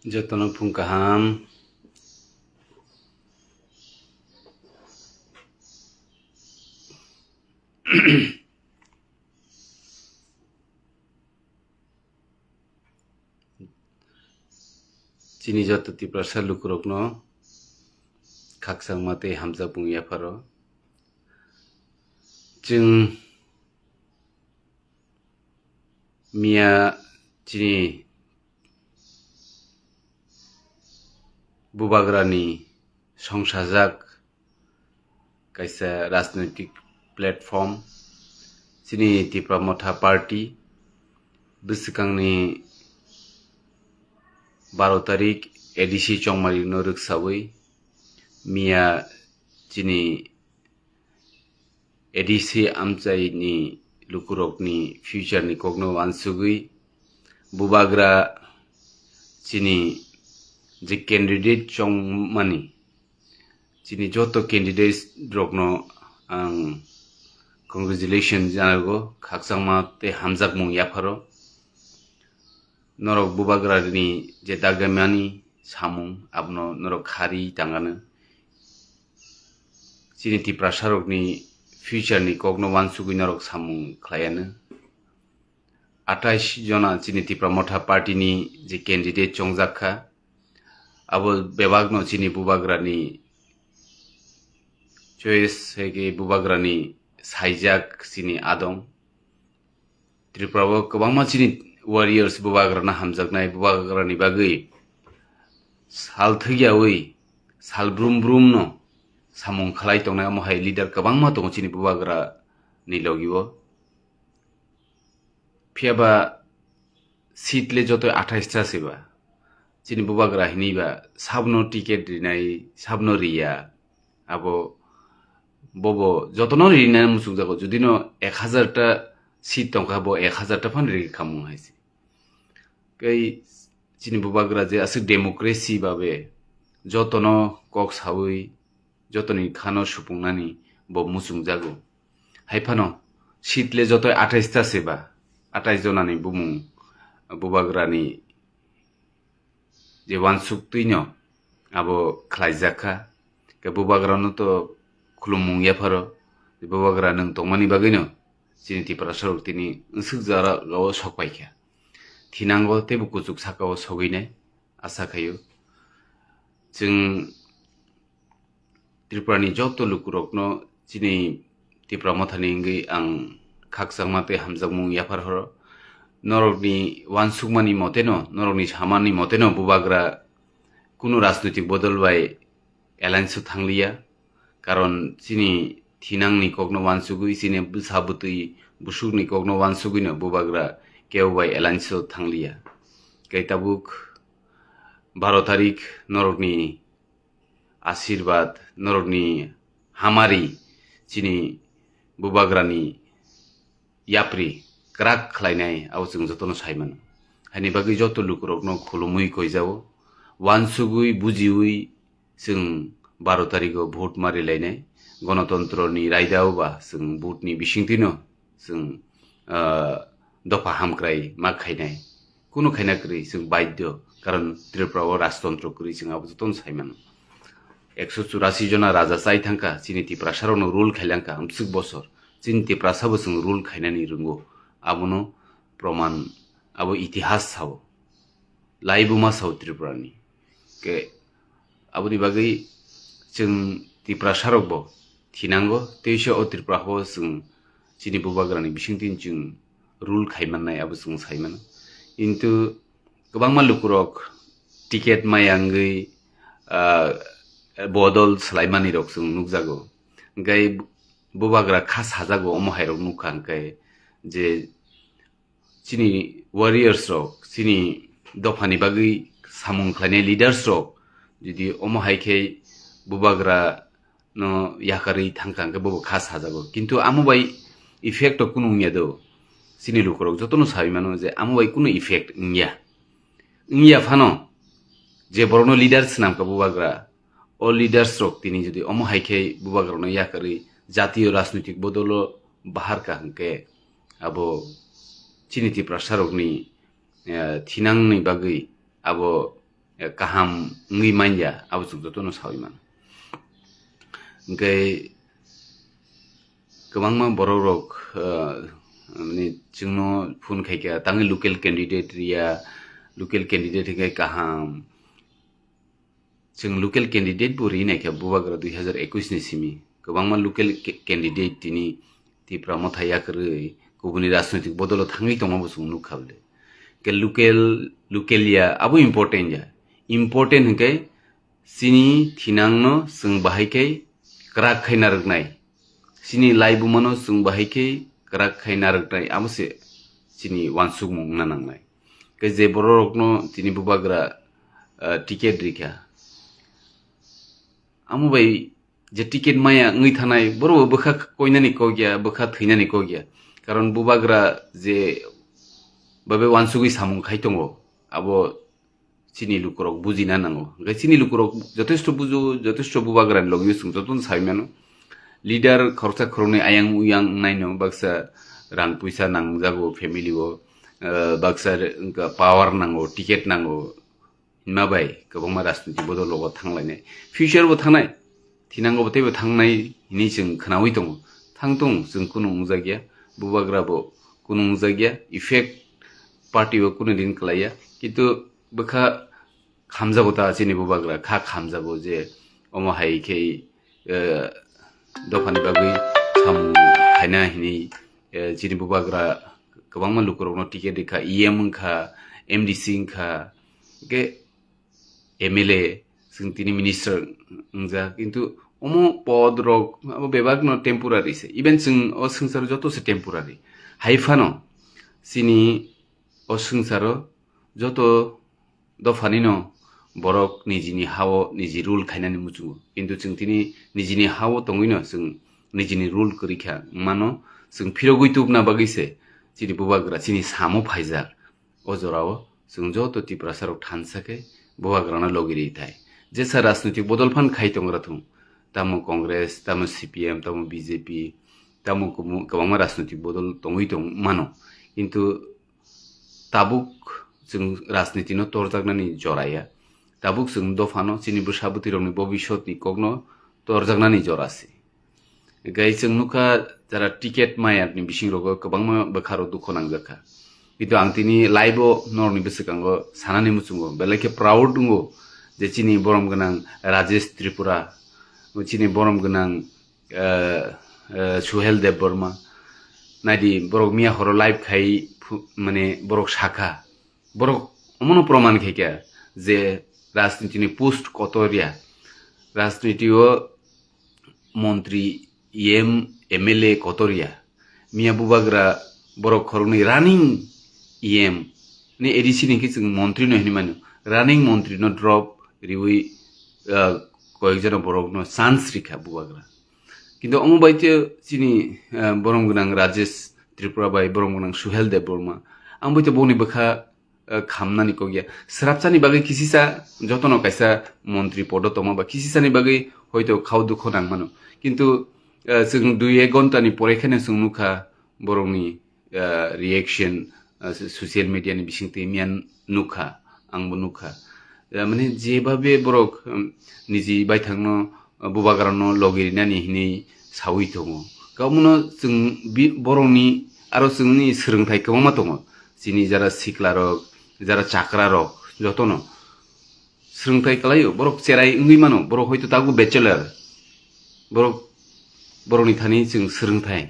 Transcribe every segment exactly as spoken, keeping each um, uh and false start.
Jotono phung kaham. Chini joto Tiprasa lukurokno khakchangma tei hamjakmung yapharo. Chwng miya chini bubagrani songsajak kaisa rajnoitik platform, chini Tipra Motha Party, bwswkangni baro tarik A D C chongmarino rwksawi miya chini A D C amchaini lukurokni future ni kokno wansugwi bubagra chini je candidate chongmani, chini joto candidates rokno ang congratulation janago, khakchangma tei hamjakmung yapharo. Norok bubagrani je dagimani samung abono norok khari tangano. Chini Tiprasarokni future ni kokno wansugwi norok samung khlaiano. Atais jona chini Tipra Motha Party ni je candidate chongjak kha, abo bebakno chini bubagrani choice hai khe bubagrani saijak chini adong. Tripura o kwbangma chini warriors bubagrano hamjaknai, bubagrani bagwi sal thwkyawi sal brum brum no samung khlai tongnai, omo hai leader kwbangma tongo chini bubagra ni logi o. Phiya ba seat le joto athais ta se ba, chini bubagra hinwi ba sabno ticket rinai, sabno riya, abo bobo jotono rinai muchungjago. Judino ek hazar ta seat tongkha, bo ek hazar ta phano rikha mung hai se. Tei chini bubagra je aswk democracy babe jotono kok sawi, jotoni khano supungnani bo muchungjago. Hai phano seat le joto athais ta se ba, athais jonani bumung bubagrani je wansuk twino abo khlaijak kha. Khe bubagrano to khulumung yapharo, bubagra nwng tongmani bagwino chini Tiprasarok tini nsuk jora o sok pai kha. Thinango teibo kuchuk saka o sogwi nai asa khaio. Chwng Tripura ni joto lukurokno chini Tipra Mothani wngwi ang khakchangma tei hamjakmung yaphar horo. Norokni wansukmani moteno, norokni samani moteno bubagra kunu rajnoitik bodol bai alliance o thangliya. Karon chini thinangni kokno wansugwi, chini bwsa bwtwi busukni kokno wansugwino bubagra kebo bai alliance o thangliya. Kei tabuk baro tarik norokni asirbad, norokni hamari chini bubagrani yapri kwrak khlainai, abo chwng jotono sai mano. Haini bagwi joto lukurokno khulumwi koijao, wansugwi bujiwi chwng baro tarigo vote ma rilainai. Gonotontroni raidao ba chwng vote ni bisingtwino chwng, ah, dopha hamkrai ma khainai. Kunu khaina kwrwi chwng baidhyo, karon Tripura o rajtontro kwrwi chwng abo jotono sai mano. Ekso churasi jona raja chai thangkha, chini Tiprasarokno rule khailangkha amswk bosor. Chini Tiprasabo chwng rule khainani rwngo. Abono proman, abo itihas sao. Laibuma sao Tripurani. Ke aboni bagwi chwng Tiprasarokbo thinango, teisa o Tripura o chwng chini bubagrani bisingtwi chwng rule khai mannai, abo chwng sai mano. Kintu kwbangma lukurok ticket maya wngwi, ah, bodol swlaimanirok chwng nukjago. Hwnkhe bubagra kha sajago, omo hairok nukha hwnkhe je chini warriors rok, chini dophani bagwi samung khlainai leaders rok, jodi omo hai khe bubagra no yakarwi thangkha hwnkhe bobo kha sajago. Kintu amo bai effect o kunu wngya do, chini lukurok jotono sawi mano je amo bai kunu effect wngya. Wngya phano je borokno leader swnamkha bubagra, o leaders rok tini jodi omo hai khe bubagrano yakarwi jatiyo rajnoitik bodolo baharkha hwnkhe abo chini Tiprasarokni, eh, thinangni bagwi abo eh, kaham wngwi manya, abo chwng jotono sawi mano. Hwnkhe kwbangma borok rok, eh, mane chwngno phone khaikha, tangwi local candidate riya, local candidate hwnkhe kaham. Chwng local candidate bo ri naikha bubagra dui hazar ekwis ni simi. Kwbangma local ca-, candidate tini Tipra Motha yakarwi kubuni rajnoitik bodolo thangwi tongma bo chwng nukha bwle. Ke local, local ya abo important ya. Important hwnkhe chini thinangno chwng bahai khe kwrak khai narwknai. Chini laibumano chwng bahai khe kwrak khai narwknai, amo se chini uansukmung wngna nangnai. Khe je bororokno tini bubagra, ah, ticket rikha, amo bai je ticket maya wngwi thanai, borokbo bwkha koinani kok ya, bwkha thwinani kok ya. Karon bubagra je babe uansugwi samung khai tongo, abo chini lukurok bujina nango. Hwnkhe chini lukurok jotesto bujo, jotesto bubagrani logio chwng jotono sai mano. Leader khoroksa khoroknwi ayang uyang wngnaino, baksa rang puisa nangjago family o, eh, baksa re-, wngkha power nango, ticket nango, hinma bai kwbangma rajniti bodol rogo thanglainai. Future bo thangnai. Thinango bo teibo thangnai hinwi chwng khwnawi tongo. Thangtong, chwng kunu wngjakya, bubagra bo kunu wngjakya, effect party bo kunu din kwlaiya. Kintu bwkha khamjago ta chini bubagra, kha khamjago je omo hai khe, eh, dophani bagwi samung khaina hinwi, eh, chini bubagra kwbangma lukurokno ticket rikha, E M wngkha, M D C wngkha, hwnkhe M L A, chwng tini minister wngjak, kintu omo pod rok abo bebak no temporary se, even chwng o swngcharo joto se temporary. Hai phano chini o swngcharo joto dophani no borok nijini hao niji rule khainani muchungo, kintu chwng tini nijini hao tongwi no chwng nijini rule kwrwi kha mano, chwng phirogwi tubna bagwi se chini bubagra chini samo phaijak. O jorao chwng joto Tiprasa rok thansa khe bubagrano logi ri thai. Jesa rajnitik bodol phan khai tongra thung, tamo Congress, tamo C P M, tamo B J P, tamo kumu-, kwbangma rajnitik bodol tongwi tong mano. Kintu tabuk chwng rajniti no torjaknani jora ya. Tabuk chwng dophano chini bwsa bwtwi rokni bobiswt ni kokno torjaknani jora se. Gai chwng nukha jara ticket maya ni bising rogo kwbangma bwkha rok dukho nangjakha. Kintu ang tini live o norokni bwswkango sanani muchungo belai khe proud wngo je chini borom gwnang Rajesh Tripura, chini borom gwnang, eh, eh, Suhel Debbarma. Naidi borok miya horo live khai phu-, mane borok sakha. Borok omono proman khaikha je rajniti ni post kotor ya. Rajniti o montri, E M, M L A kotor ya. Miya bubagra borok khoroknwi running E M ni A D C ni khe chwng montri no hinwi mano. Running montri no drop riwi, ah, koyek jona borok no chance rikha bubagra. Kintu omo bai te chini, ah, borom gwnang Rajesh Tripura bai borom gwnang Suhel Debbarma. Ang bai te boni bwkha, eh, khamnani kok ya. Srapsani bagwi kisisa jotono kaisa montri podo tongma ba kisisani bagwi hoito khao dukho nang mano. Kintu, eh, chwng dui ek ghonta ni pore kheno chwng nukha borokni, eh, reaction, eh, so-, social media ni bisingtwi miya nukha, angbo nukha. Eh, mane jebabe borok, um, niji baithangno, eh, bubagrano logi rinani hinwi sawi tongo. Kaumuno chwng bi-, borokni aro chwngni swrwngthai kwbangma tongo. Chini jara siklarok, jara chakrarok, jotono swrwngthai kwlaio. Borok cherai wngwi mano, borok hoito tabuk bachelor. Borok, borokni thani chwng swrwngthai.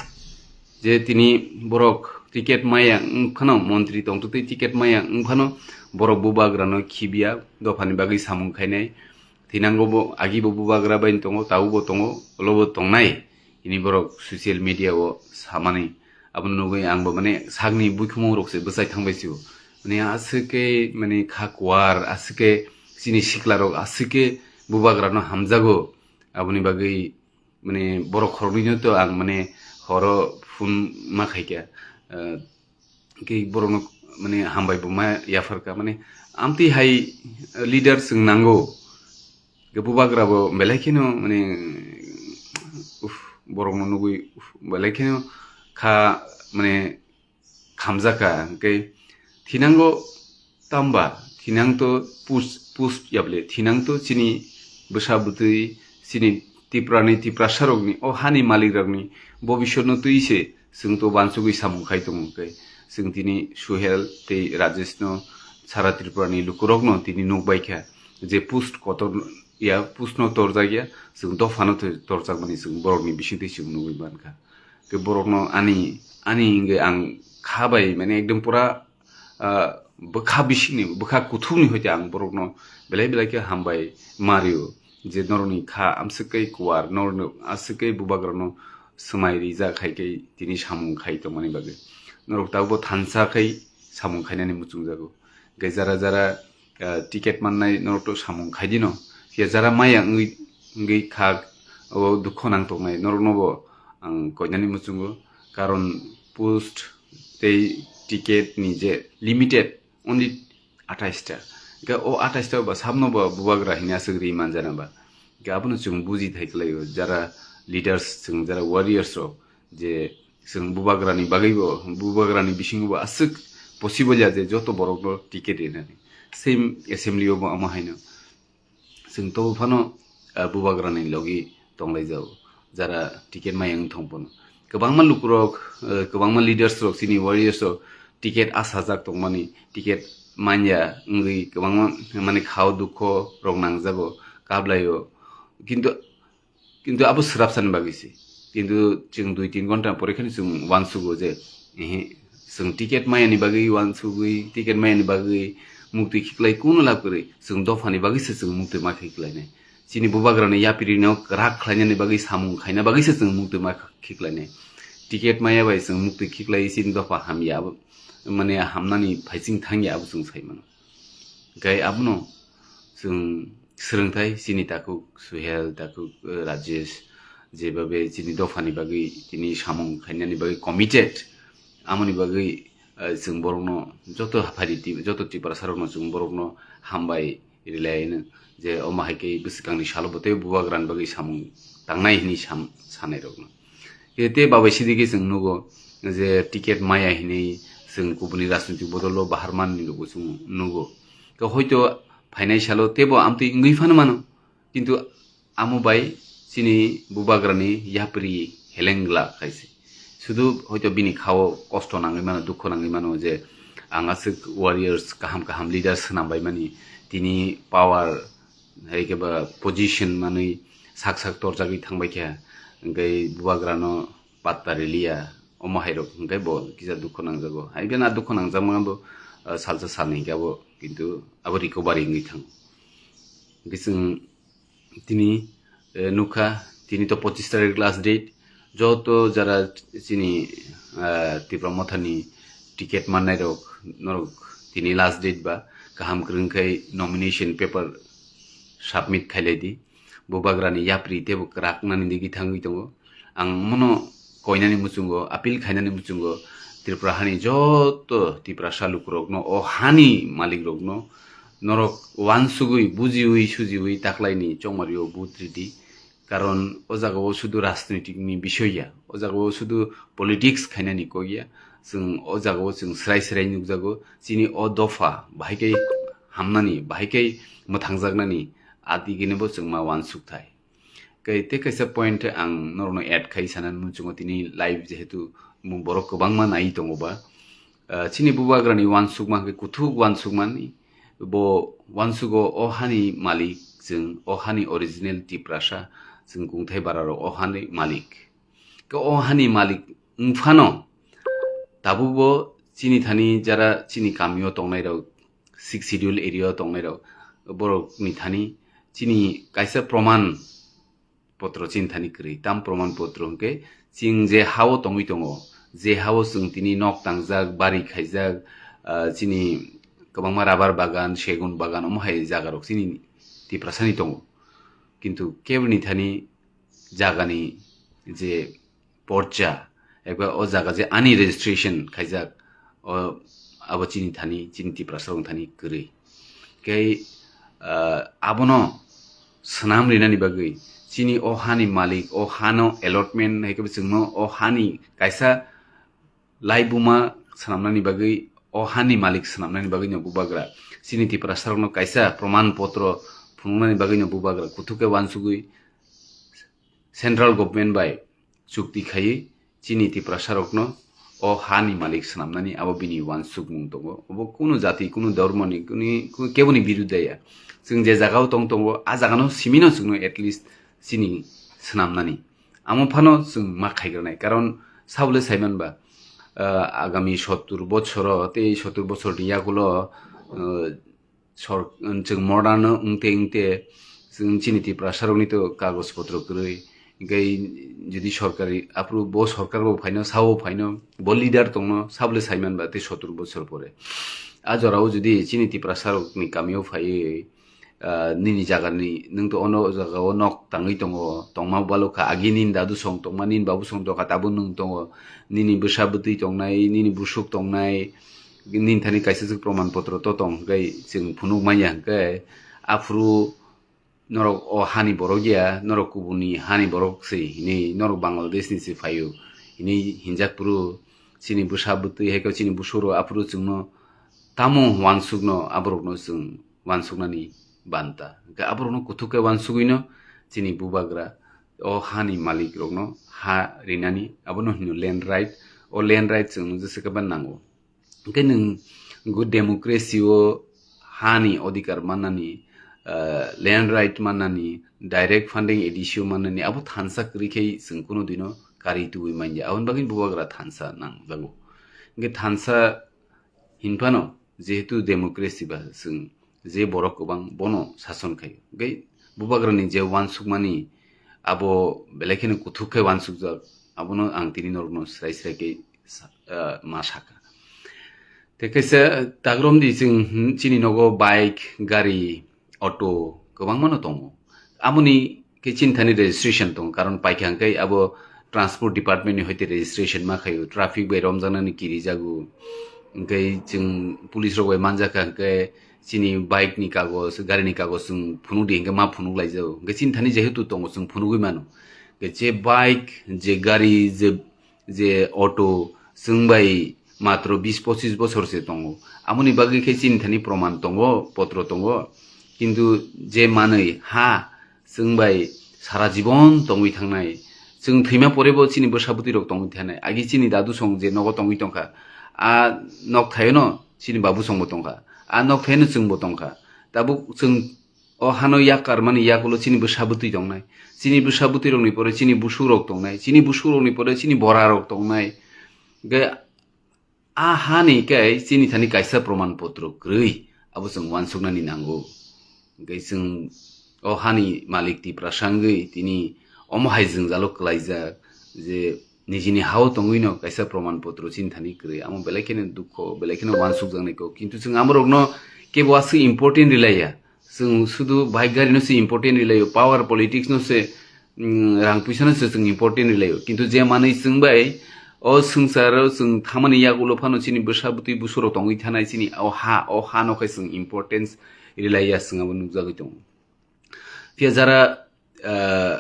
Je tini borok ticket maya wng phano, montri tongtwtwi ticket maya wng phano, borok bubagrano khibiya, dophani bagwi samung khainai. Thinango bo, agi bo bubagra bai tongo, tabuk bo tongo, ulo bo tongnai. Ini borok social media o samani. Abono nugwi ang bo mane sakni buikhumung rok se bwchai thangbai sio. Mane aswk khe mane kha kuar, aswk khe chini sikla rok aswk khe bubagra no hamjago. Aboni bagwi mane borok khoroknwi no to ang mane horo phone ma khaikha. Ah, khe borokno mane hambai bo ma yapharkha, mane amtwi hai leader chwng nango. Khe bubagra bo belai kheno mane, uff, borokno nugwi, uff, belai kheno kha mane khamjakha, hwnkhe thinango tamba Thinang to pus-, pus yable, thinang to chini bwsa bwtwi, chini Tiprani, Tiprasarokni, o hani malikrokni bobiswtno twi se chwng to wansugwi samung khai tongo khe. Chwng tini Suhel tei Rajeshno, sara Tripurani lukurokno tini nukbai kha je post kotor ya, postno torjak ya, chwng dophano to torjakmani chwng borokni bisingtwi chwng nugwi mankha. Khe borokno ani, ani hwnkhe ang kha bai, mane, ekdom pura ah, bwkha bisingni, bwkha kuthukni hoite ang borokno belai belai khe hambai mario, je norokni kha amswk khe kuwar, norokno aswk khe bubagrano swmai rijak hai khe tini samung khai tongmani bagwi. Norok tabukbo thansa khai samung khainani muchungjago. Hwnkhe jara jara, ah, ticket mannai norok to samung khai dino. Phiya jara maya wngwi, wngwi kha, o dukho nang tongnai noroknobo ang koinani muchungo. Karon post tei ticket ni je limited, only athais ta. Hwnkhe o athais ta ba sabno bo bubagra hini aswk ri manjana ba. Hwnkhe abono chwng buji thai kwlaio, jara leaders, chwng jara warriors rok, je chwng bubagrani bagwi bo, bubagrani bisingo bo aswk possible ya je joto borokno ticket rinani. Same assembly o bo amo haino. Chwng tobo phano, ah, bubagrani logi tonglaijao, jara ticket maya wng thong phano. Kwbangma lukurok, ah, kwbangma leaders rok, chini warriors rok ticket asajak tongmani, ticket manya wngwi kwbangma, mane, khao dukho rok nangjago, kablaio. Kintu, kintu abo swrapsani bagwi se. Kintu chwng dui tin ghonta pore kheno chwng uansugo je, ehe, chwng ticket mayani bagwi uansugwi, ticket mayani bagwi muktwi khiklai kuno lab kwrwi, chwng dophani bagwi se chwng muktwi ma khiklainai. Chini bubagrani yapirino kwrak khlainani bagwi, samung khaina bagwi se chwng muktwi ma khiklainai. Ticket maya bai chwng muktwi khiklai, chini dopha hamya abo, mane, hamnani phaising thangya abo chwng sai mano. Hwnkhe abono chwng swrwngthai chini takhuk Suhel, takhuk, eh, Rajesh, jebabe chini dophani bagwi tini samung khainani bagwi committed, amoni bagwi, eh, chwng borokno joto haphari ti-, joto Tiprasarokno chwng borokno hambai rilaino je omo hai khe bwswkangni salo bo tei bubagrani bagwi samung tangnai hwnwi sam-, sanairokno. Khe tei babai sidi khe chwng nugo je ticket maya hinwi chwng kubuni rajnitik bodolo bahar manni rokbo chwng nugo. Khe hoito phainai salo teibo amtwi wngwi phano mano, kintu amo bai chini bubagrani yapri heleng glak hai se. Sudu hoito bini khao kosto nangwi mano, dukho nangwi mano je ang aswk warriors, kaham kaham leaders swnam bai mani, tini power hai khe ba position manwi sak sak torjagwi thangbai kha, hwnkhe bubagrano patta riliya, omo hairok hwnkhe bo kisa dukho nangjago. Hai phano dukho nangjakma bo, ah, salsa salni hwnkhe abo, kintu abo recovery wngwi thango. Hwnkhe chwng tini, eh, nukha, tini to pochis tarik last date, joto jara chini, ah, Tipra Mothani ticket mannairok, norok tini last date ba, kaham kwrwng khai nomination paper submit khailai di. Bubagrani yapri teibo kwrak nani digwi thangwi tongo. Ang mono koinani muchungo, appeal khainani muchungo, Tripura hani joto Tiprasa lukurokno, o hani malikrokno, norok uansugwi, bujiwi, sujiwi taklaini chongmario vote ridi. Karon o jagao sudu rajnitikni bisoi ya, o jagao sudu politics khainani kok ya. Chwng o jagao chwng srai srai nukjago, chini o dopha bahai khe hamnani, bahai khe mwthangjaknani, adigini bo chwng ma uansuk thai. Khe tei kaisa point ang norokno add khai sanani muchungo tini live jehetu borok kwbangma nai tongo ba. Ah, chini bubagrani uansukma hwnkhe kuthuk uansukmani, bo uansugo o hani malik chwng, o hani original Tiprasa chwng kungthai bararok o hani malik. Khe o hani malik wngphano tabukbo chini thani jara chini kamio tongnairok, Sixth Schedule area o tongnairok, borokni thani chini kaisa proman potro chini thani kwrwi. Tam proman potro hwnkhe chwng je ha-o tongwi tongo, je ha-o chwng tini nok tangjak, bari khaijak, ah, chini kwbangma rubber bagan, segun bagan, omo hai jagarok chini Tiprasani tongo. Kintu keboni thani jagani je porcha, eba o jaga je ani registration khaijak, o abo chini thani, chini Tiprasa rok thani kwrwi. Khe, ah, abono swnam rinani bagwi chini o hani malik, o hano allotment hai khe chwngno o hani kaisa laibuma swnamnani bagwi o hani malik swnamnani bagwino bubagra chini Tiprasarokno kaisa proman potro phunuknani bagwino bubagra kuthuk khe uansugwi central government bai chukti khaiwi chini Tiprasarokno o hani malik swnamnani abo bini uansukmung tongo. Obo kunu jati, kunu dhormoni, kunu, kunu keboni biruddhe ya. Chwng je jagao tong tongo, a jagano simino chwngno at least chini swnamnani. Amo phano chwng ma khaigranai. Karon sabole saimanba, ah, agami sottur bochoro, tei sottur bochorni yagulo, ah, sor-, chwng modern wngte wngte chwng chini Tiprasarokni to kagoj potro kwrwi. Hinkhe jodi sorkari, aphuru bo sorkar bo phaino, sao phaino, bo leader tongno, sabole saimanba tei sottur bochor pore. A jorao jodi chini Tiprasarokni kamio phaiwi, ah, nini jagani, nwng to ono jagao nok tangwi tongo, tongma balukha, agi nini dadu song tongma, nini babu song tongkha, tabuk nwng tongo, nini bwsa bwtwi tongnai, nini busuk tongnai, nini thani kaisa swk proman potro to tong, hwnkhe chwng phunuk manya, hwnkhe aphuru norok o hani borok ya, norok kubuni hani borok se hinwi, norok Bangladesh ni se phaio hinwi hinjak phuru, chini bwsa bwtwi hai khe chini busurok aphuru chwngno tamo uansukno aborokno chwng uansuknani banta. Hwnkhe aborokno kuthuk khe uansugwino chini bubagra o hani malik rokno ha rinani abono hino land right. O land right chwng jesa khe ba nango. Hwnkhe nwng go democracy o hani odhikar mannani, ah, land right mannani, direct funding A D C o mannani abo thansa kwrwi khe chwng kunu dino kari tubui manya. Aboni bagwi bubagra thansa nangjago. Hwnkhe thansa hinphano jehetu democracy ba chwng je borok kwbang bono sason khaio. Hwnkhe bubagrani je uansukmani abo belai kheno kuthuk khe uansukjak, abono ang tini norokno srai srai khe sa-, ah, ma saka. Tei kaisa tagromdi chwng, hmm, chini nogo bike, gari, auto kwbangmano tongo. Amoni khe chini thani registration tongo, karon paikha hwnkhe abo transport department ni hoite registration ma khaio, traffic bai romjaknani kirijago. Hwnkhe chwng police rok bai manjakha hwnkhe chini bike ni kagoj, gari ni kagoj chwng phunuk di hwnkhe ma phunuk laijago. Hwnkhe chini thani jehetu tongo chwng phunugwi mano. Hwnkhe je bike, je gari, je je auto chwng bai matro bis pochis bochor se tongo. Amoni bagwi khe chini thani proman tongo, potro tongo. Kintu je manwi ha chwng bai sara jibon tongwi thangnai, chwng thwima pore bo chini bwsa bwtwi rok tongwi thanai. Agi chini dadu song je nogo tongwi tongkha, a nok thaio no chini babu song bo tongkha, a nok thaio no chwng bo tongkha. Tabuk chwng o hano yak karmani yakulo chini bwsa bwtwi tongnai. Chini bwsa bwtwi rokni pore chini busuk rok tongnai. Chini busuk rokni pore chini bora rok tongnai. Hwnkhe a hani khe chini thani kaisa proman potro kwrwi abo chwng uansuknani nango. Hwnkhe chwng o hani malik Tiprasa wngwi tini omo hai jwngjalo kwlaijak je nijini hao tongwino kaisa proman potro chini thani kwrwi. Amo belai kheno dukho, belai kheno uansukjaknai kok. Kintu chwng amorokno kebo aswk important rilaiya. Chwng sudu bike gari no se important rilaio, power politics no se, mm, rang puisa no se chwng important rilaio. Kintu je manwi chwng bai o swngcharo chwng thamani yagulo phano chini bwsa bwtwi busurok tongwi thanai chini o ha, o ha no khe chwng importance rilaiya chwng abo nukjagwi tongo. Phiya jara, ah,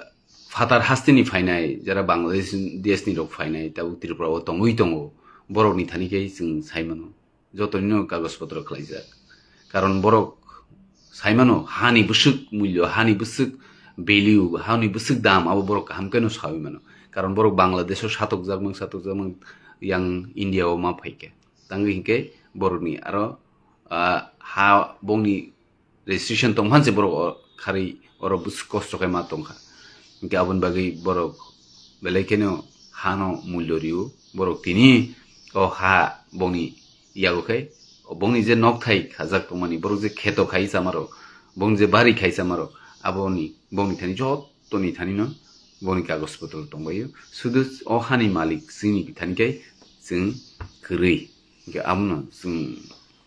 phatar hasteni phainai, jara Bangladesh deshni rok phainai, tabuk Tripura o tongwi tongo, borokni thani khe chwng sai mano. Jotonino kagoj potro khlaijak. Karon borok sai mano, hani bwswk mulyo, hani bwswk value, hani bwswk dam, abo borok kaham kheno saui mano. Karon borok Bangladesh o satokjakmung, satokjakmung yang India o ma phaikha. Tangwi hinkhe borokni aro, ah, ha bongni registration tongphan se borok o kharwi oro bus-, kosto khe ma tongkha. Hinkhe aboni bagwi borok belai kheno hano mulyo rio. Borok tini o ha bongni yago khe, bongni je nok thai khajak tongmani, borok je kheto khai chamaro, bong je bari khai chamaro, aboni bongni thani jotoni thanino bongni kagoj potro tongbaio. Sudu o hani malik chini thani khe chwng kwrwi. Hinkhe abono chwng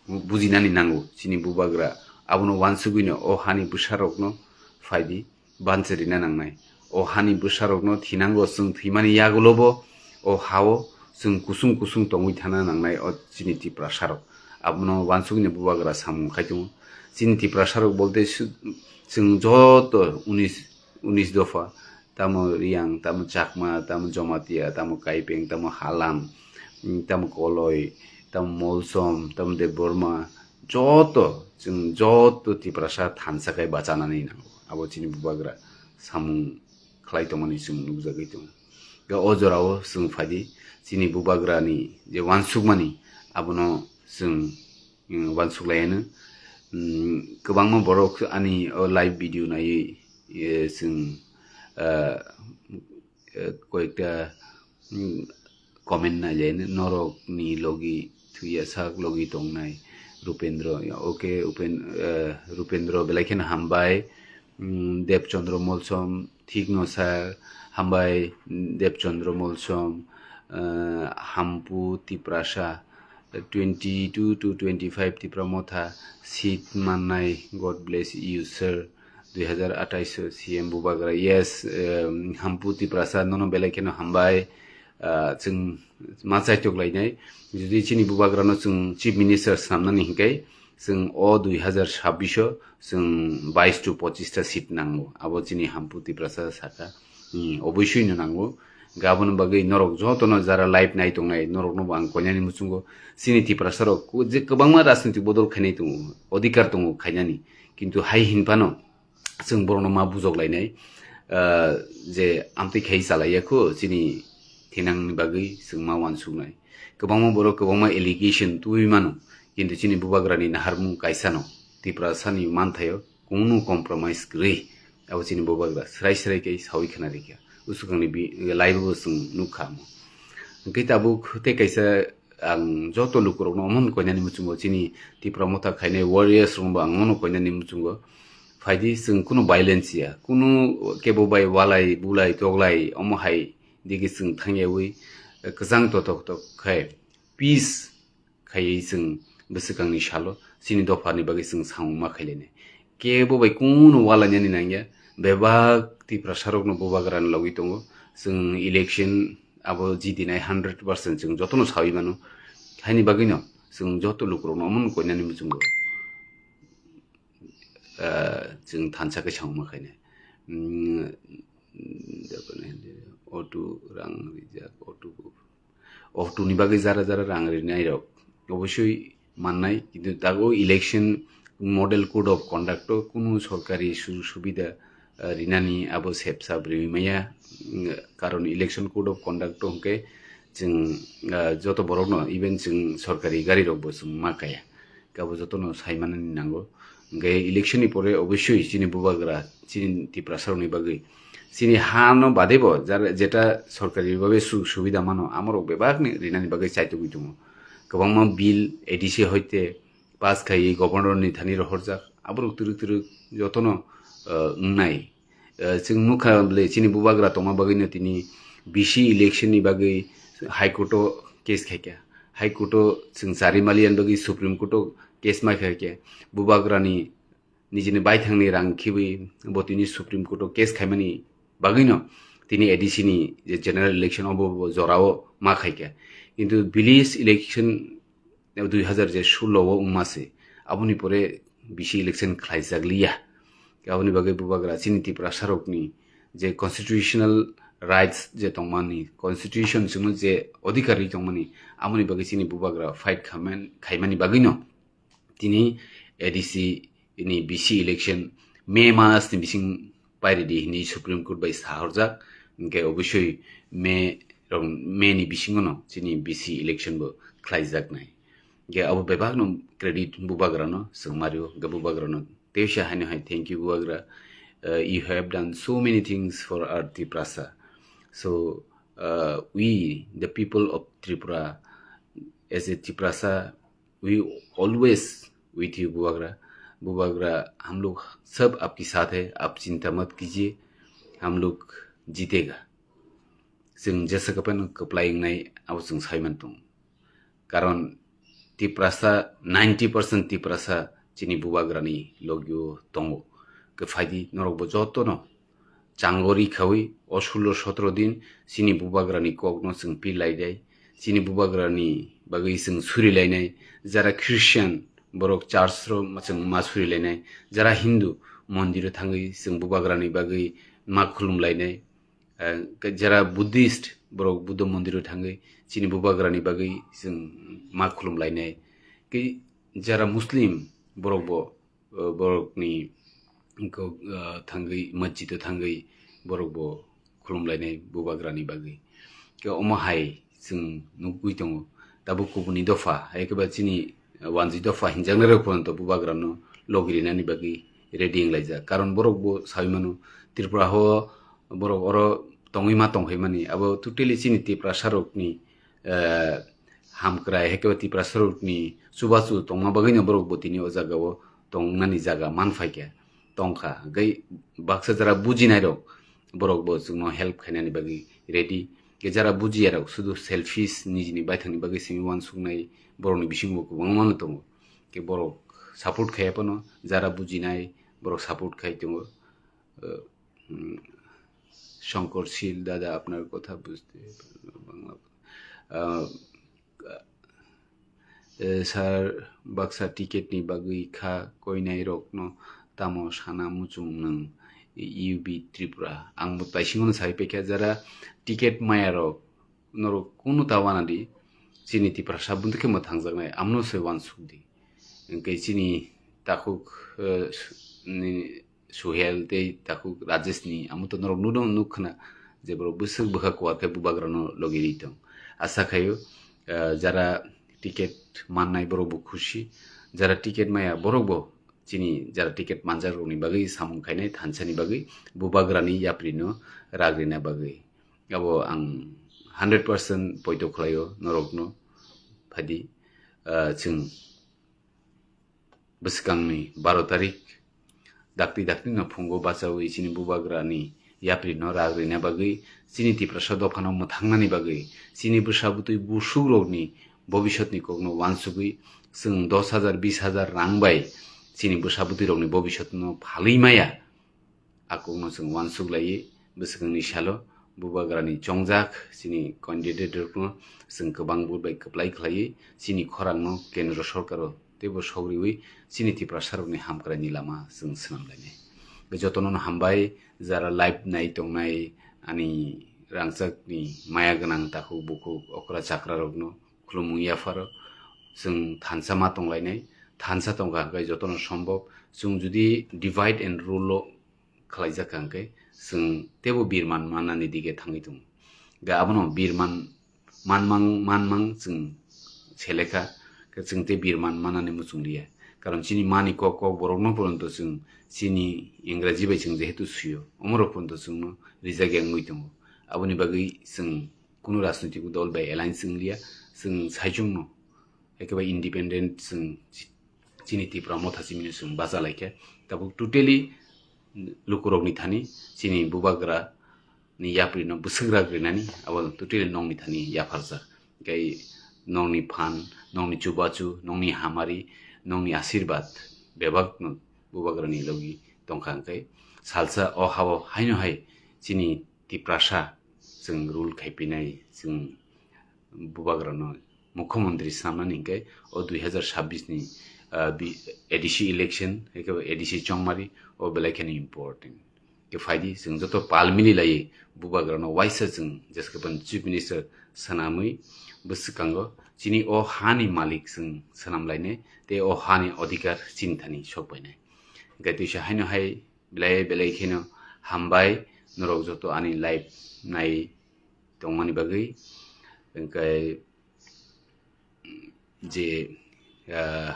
bu-, bujinani nango, chini bubagra abono uansugwino o hani bwsarokno phaidi banchirina nangnai. O hani bwsarokno thinango, chwng thwimani yagulobo o hao chwng kusung kusung tongwi thana nangnai o chini Tiprasarok. Abono uansugwino bubagra samung khai tongo. Chini Tiprasarok bolte su-, chwng joto unis, unis dopha, tamo Riyang, tamo Chakma, tamo Jomatia, tamo Kaipeng, tamo Halam, mm, tamo Koloi, tamo Molsom, tamo Debbarma, joto, chwng joto Tiprasa thansa khai bachanani nango. Abo chini bubagra samung khlai tongmani chwng nukjagwi tongo. Ga o jorao chwng phaidi, chini bubagrani je wansukmani, abono chwng, mm, wansuk laiano. Mm, kwbangma borok ani o live video naiwi, eh, chwng, ah, eh, koyekta, mm, comment nailaino, norokni logi thwiya sak logi tongnai Rupendro. Okay, Upen-, eh, Rupendro belai kheno hambai. Mm, Debchandra Molsom, thikno sir, hambai, mm, Debchandra Molsom, eh, Hampu Tiprasa, twenty-two to twenty-five Tipra Motha seat mannai, God bless you, sir. Dui hazar athais C M bubagra, yes, em, Hampu Tiprasa, nono belai kheno hambai, ah, chwng ma chaitok lainai. Jodi chini bubagrano chwng Chief Minister snamnani hinkhe, chwng o dui hazar sabbish o chwng bais to pochis ta seat nango. Abo chini Hampu Tiprasa saka. Hmm, oboisoi no nango. Gaboni bagwi norok jotono jara live nai tongnai, norokno bo ang koinani muchungo. Chini Tiprasa rok ku-, je kwbangma rajnitik bodol khainai tongo, odhikar tongo khainani. Kintu hai hinphano chwng borokno ma bujok lainai, ah, je amtwi khai chalaiya kho chini thinangni bagwi chwng ma wansuknai. Kwbangma borok kwbangma allegation tubui mano, kintu chini bubagrani naharmung kaisano Tiprasani manthaio kunu compromise kwrwi. Abo chini bubagra srai srai khe sawi khna rikha. Usukangni bi-, live bo chwng nukha amo. Hwnkhe tabuk tei kaisa ang joto lukurokno omono koinani muchungo, chini Tipra Motha khainai warriors rokno bo ang omono koinani muchungo. Phaidi chwng kunu violence ya, kunu kebo bai walai, bulai, toglai, omo hai digi chwng thangyawi, eh, kwchang totok tok khai peace khaiwi chwng bwswkangni salo chini dophani bagwi chwng samung ma khailainai. Kebo bai kunu walainani nangya, bebak Tiprasa rokno bubagrani logwi tongo. Chwng election abo jidinai hundred percent chwng jotono sawi mano. Haini bagwino chwng joto lukurokno omono koinani muchungo, ah, chwng thansa khe samung ma khainai. Mm, auto rang rijak, auto, auto ni bagwi jara jara rang rinai rok obosoi mannai, kintu tago election model code of conduct o kunu sorkari sujog subida, ah, rinani abo sepsa bwrwi maya, mm, karon election code of conduct o hwnkhe chwng, ah, joto borokno, even chwng sorkari gari rokbo chwng ma kaya, abo jotono saimanani nango. Hwnkhe election ni pore obosoi chini bubagra, chini Tiprasa rokni bagwi, chini hano badebo jara, jeta sorkari babe sujog subida mano, amorok bebakni rinani bagwi chaitugwi tongo. Kwbangma bill A D C hoite pass khaiwi governor ni thani rohorjak, aborok twrwk twrwk jotono, ah, wngnai. Eh, chwng nukha bwle chini bubagra tongma bagwino tini B C election ni bagwi High Court o case khaikha. High Court o chwng chari maliyan bagwi Supreme Court o case ma khaikha. Bubagrani nijini baithangni rang khibi bo tini Supreme Court o case khaimani bagwino tini A D C ni je general election obo bo jorao ma khaikha. Kintu village election dui hazar je sullo o wngma se, aboni pore B C election khlaijak liya. Aboni bagwi bubagra chini Tiprasa rokni je constitutional rights je tongmani, constitution simo je odhikar ri tongmani, aboni bagwi chini bubagra fight khaman-, khaimani bagwino tini A D C ni B C election May mas ni bising pairidi hinwi Supreme Court bai sahorjak, hwnkhe obosoi May rok, May ni bisingono chini B C election bo khlaijaknai. Hwnkhe abo bebakno credit bubagrano chwng mario, hwnkhe bubagrano teisa haino hai thank you bubagra. Uh, you have done so many things for our Tiprasa. So, uh, we, the people of Tripura, as a Tiprasa, we always with you, Bubagra. Bubagra, हम लोग सब आपके साथ है, आप चिंता मत कीजिए, हम लोग जीतेगा. Chwng jesa kwplai wngnai abo chwng saiman tongo. Karon Tiprasa, ninety percent Tiprasa chini bubagrani logio tongo. Khe phaidi norokbo jotono changori khawi o sullo sotro din chini bubagrani kokno chwng pir laidai, chini bubagrani bagwi chwng suri lainai, jara Christian borok church ro ma chwng ma suri lainai, jara Hindu mondiro thangwi chwng bubagrani bagwi ma khulum lainai, eh, jara Buddhist borok Buddha mondiro thangwi chini bubagrani bagwi chwng ma khulum lainai. Khe jara Muslim borok bo, uh, borokni ko, uh, thangwi masjido thangwi borok bo khulum lainai bubagrani bagwi. Khe omo hai chwng nugwi tongo. Tabuk kubuni dopha, hai khe ba chini wanjwi dopha hinjaknai rok phano to bubagrano logi rinani bagwi ready wng laijak. Karon borok bo sawi mano Tripura ho borok oro tongwi ma tongphai mani. Abo totally chini Tiprasa rokni, eh, hamkrai, hai khe ba Tiprasa rokni chubachu tongma bagwino borok bo tini o jaga o tongnani jaga man phai kha, tong kha. Hwnkhe baksa jara bujinai rok borok bo chwngno help khainani bagwi ready. Khe jara bujiya rok sudu selfish nijini baithangni bagwi simi uansuknai borokni bisingo kwbangma no tongo. Khe borok support khai phano jara bujinai borok support khai tongo. Uh, mm, Shankar Sil dada, apnar kotha bujte Bangla. Uh, Eh, sir, baksa ticket ni bagwi kha koinai rokno tamo sana muchung nwng U B Tripura? Ang bo taisingo no sai paikha, jara ticket maya rok norok kunu ta wana di, chini Tiprasa bundo khe mwthangjaknai, amno se uansuk di. Hwnkhe chini takhuk, eh, ni Suhel tei takhuk Rajesh ni amo to norok nudo nuk khna je borok bwswk bwkha kuar khe bubagrano logi ri tong. Asa khaio, eh, jara ticket mannai borok bo khusi, jara ticket maya borok bo chini jara ticket manjak rokni bagwi samung khainai thansa ni bagwi bubagrani yapri no rak rina bagwi. Abo ang hundred percent poito khlaio norokno phadi, eh, chwng bwskangni baro tarik dakti dakti no phungo bachawi chini bubagrani yapri no rak rina bagwi chini Tiprasa dophano mwthangnani bagwi chini bwsa bwtwi busuk rokni bobisotni kokno uansugwi chwng dos hajar bis hajar rang bai chini bwsa bwtwi rokni bobisotno phalwi maya. A kokno chwng uansuk laiwi bwswkangni salo bubagrani chongjak chini candidate rokno chwng kwbang vote bai kwplai khlaiwi chini khorangno kendro sorkaro teibo sogriwi chini Tiprasa rokni hamkraini lama chwng swnam lainai. Jotono no hambai, jara live nai tongnai ani rangchakni maya gwnang takhuk bukhuk okra chakra rokno khulumung yapharo chwng thansa ma tonglainai, thansa tongkha hwnkhe jotono sombok chwng judi divide and rule o khwlaijak kha hwnkhe chwng teibo birman manani dige thangwi tongo. Hwnkhe abono birman manmang, manmang chwng selekha, khe chwng tei birman manani muchung liya. Karon chini mani kok, kok borokno poronto chwng chini Engraji bai chwng jehetu suyo, omorok poronto chwngno rijak ya wngwi tongo. Aboni bagwi chwng kunu rajnoitik dol bai alliance wng liya, chwng saichungno ekebai independent chwng chi-, chini Tipra Motha chimino chwng bacha laikha. Tabuk totally lukurokni thani chini bubagra ni yapri no bwswk rak rinani abo totally nokni thani yapharjak. Tei nokni phan, nokni chubachu, nokni hamari, nokni asirbad bebak no bubagra ni logi tongkha hwnkhe salsa o hao haino hai chini Tiprasa chwng rule khai pinai chwng bubagrano mukhyamantri swnamnani hwnkhe o dui hazar sabbish ni, ah, bi-, A D C election, eke ba A D C chongmari, o belai kheno important. Khe phaidi, chwng joto pal mili laiwi bubagrano waisa chwng jesakhai phano Chief Minister swnamwi bwswkango chini o hani malik chwng swnam lainai tei o hani odhikar chini thani sok painai. Hwnkhe twisa haino hai belai belai kheno hambai norok joto ani live nai tongmani bagwi. Hwnkhe je, ah,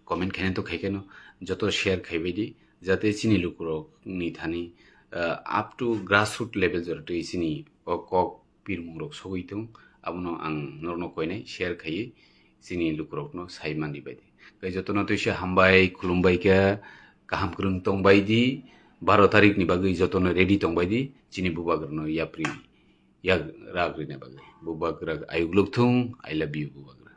comment khainai to khai kheno joto share khaibai di, jate chini lukurok ni thani, ah, up to grassroot level jora twi chini o kok pirmung rok sogwi tong, abono ang norokno koinai share khaiwi chini lukurokno sai mandi bai di. Tei jotono twisa hambai khulumbai kha, kaham kwrwng tongbai di, baro tarik ni bagwi jotono ready tongbai di, chini bubagrano yapri yak rak rina bagwi. Bubagra ayuk lukthung, I love you bubagra.